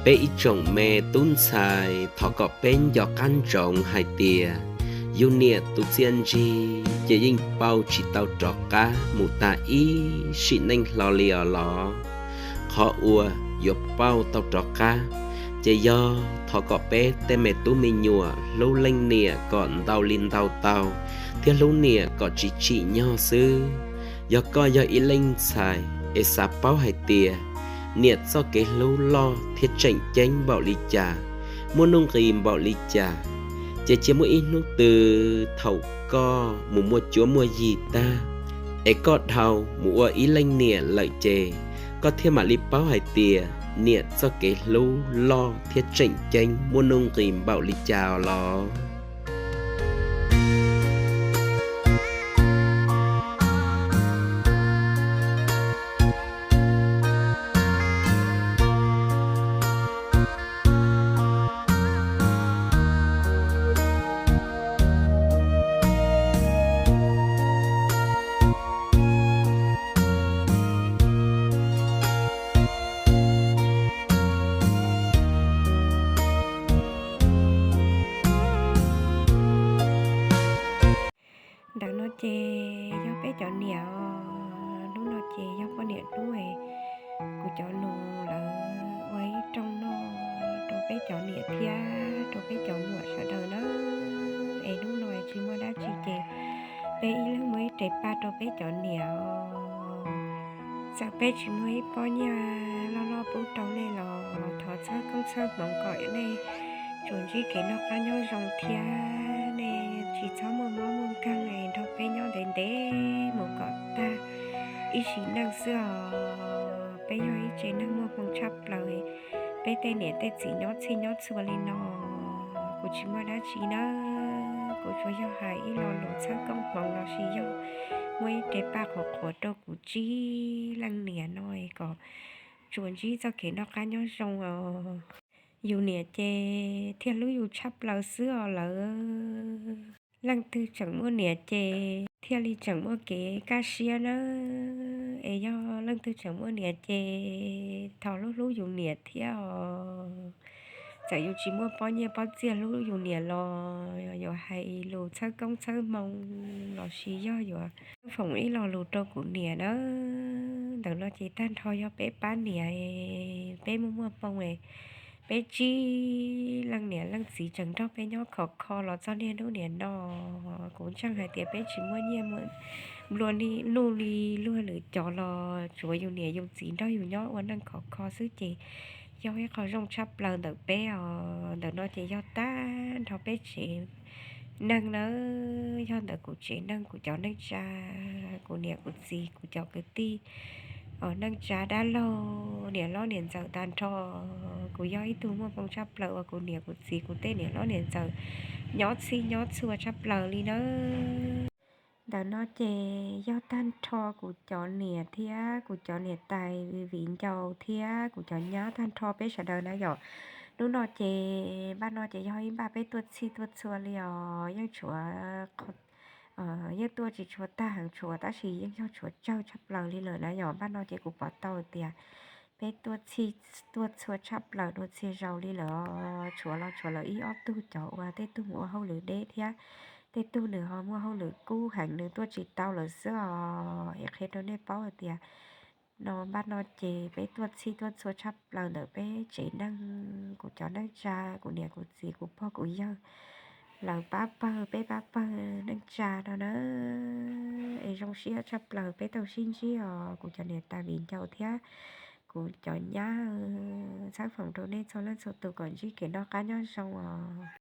Peb ib tsoom me tub ntxhais, thov kom peb nco qab ntsoov hais tias yus niam tus txiaj ntsig ces yeej pauj tsis tau rov qab mus tag ib sim neej hlo li os los. Qhov uas yuav pauj tau rov qab ces yog thov kom peb tej me tub me nyuam hlub leej niam kom ntau li ntau tau, thiab hlub niam kom tsis tsim nyog xwb. Yog koj yog ib leej ntxhais es xav paub hais tias niam txoj kev hlub loj thiab tseem ceeb npaum li cas, muaj nuj nqis npaum li cas, ces cia muaj ib hnub twg thaum koj mus muaj cuab muaj yig tag, es koj dhau mus ua ib leej niam lawm ces koj thiaj mam li paub hais tias niam txoj kev hlub loj thiab tseem ceeb muaj nuj nqis npaum li cas os los. Ntawm no ces yog peb cov niam os, hnub no ces yog poj niam hnub es kuv cov nus lawv ua ib rooj noj rau peb cov niam thiab rau peb cov muam sawv daws na. Es hnub no tsis muaj dab tsi ces peb ib leeg muaj ib re paj rau peb cov niam os. Txawm peb tsis muaj ib pob nyiaj loj loj pub rau nej los thov txhawb koob txhawb hmoov kom nej tsuas ntsib kev noj qab nyob zoo thiab nej tsis txhob muaj mob muaj nkeeg, nrog peb nyob ntev ntev mus kom tag ib sim neej xwb os. Peb yog ib tsev neeg muaj hmoo tshaj plaws, peb tej niam tej txiv nyob txhij nyob txhua li no, kuv tsis muaj dab tsi nawb. Kuv tsuas yog hais ib lo lus txhawb koob hmoov lossis yog muaj ib re paj qhuav qhuav rau kuv tsib leej niam no kom tsuas ntsib txoj kev noj qab nyob zoo os. Yus niam ces thiaj hlub yus tshaj plaws xwb os lawm. Leej twg tseem muaj niam ces thiaj li tseem muaj kev kaj siab nawb. Es yog leej twg tseem muaj niam ces thov hlub hlub yus niam thiab os. Txawm yus tsis muaj pob nyiaj pob txiaj hlub yus niam los yuav hais lus txhawb koob txhawb hmoo lossis yog yuav foom ib lo lus rau kuv niam nawb. Ntawm no ces tag nrho yog peb pab niam, peb muaj muaj hmoo, peb tsib leej niam leej txiv tseem nrog peb nyob khov kho los txog niaj hnub niam no. Kuv ntseeg hais tias peb tsis muaj nyiaj nplua nuj li luag lwm cov los tsuav yus niam yus txiv nrog yus nyob ua neej khov kho xwb ces yog ib qho zoo tshaj plaws ntawm peb os. Ntawm no ces yog tag nrho peb tsev neeg nawb, yog ntawm kuv tsev neeg, kuv cov neej tsa, kuv niam kuv txiv, kuv cov kwv tij, neej tsa dab laug, niam hlob niam ntxawm tag nrho. Kuv yog ib tug muaj hmoo tshaj plaws uas kuv niam kuv txiv kuv tej niam hlob niam ntxawm nyob txhij nyob txhua tshaj plaws li nawb. Ntawm no ces yog tag nrho kuv cov niam thiab kuv cov niam tais viv ncaus thiab kuv cov nyab tag nrho peb sawv daws na yom. Hnub no ces npaj no ces yog ib npaj peb tuaj txhij tuaj txhua li os, yeej tshuav, yeej tuaj tsis tshuav tag heev tshuav tab sis yeej yog tshuav tsawg tshaj plaws li lawm na yom. Npaj no ces kuv pom tau tias peb tuaj txhij tuaj txhua tshaj plaws dua txhia zaus li lawm os. Tshuav los tshuav lawv ib ob tug cov uas tej tug mus ua hauj lwm deb thiab tej tug nws ho muaj hauj lwm kub heev nws tuaj tsis tau lawm xwb os. Es qhia rau nej paub hais tias no npaj no ces peb tuaj txhij tuaj txhua tshaj plaws ntawm peb tsev neeg, kuv cov neej tsa, kuv niam kuv txiv, kuv pog kuv yawg, lawv pab pawg peb pab pawg neej tsa no na. Es zoo siab tshaj plaws peb tau sib ntsib os kuv cov niam tais viv ncaus thiab kuv cov nyab. Txhawb foom rau nej txhua leej txhua tus kom ntsib kev noj qab nyob zoo os.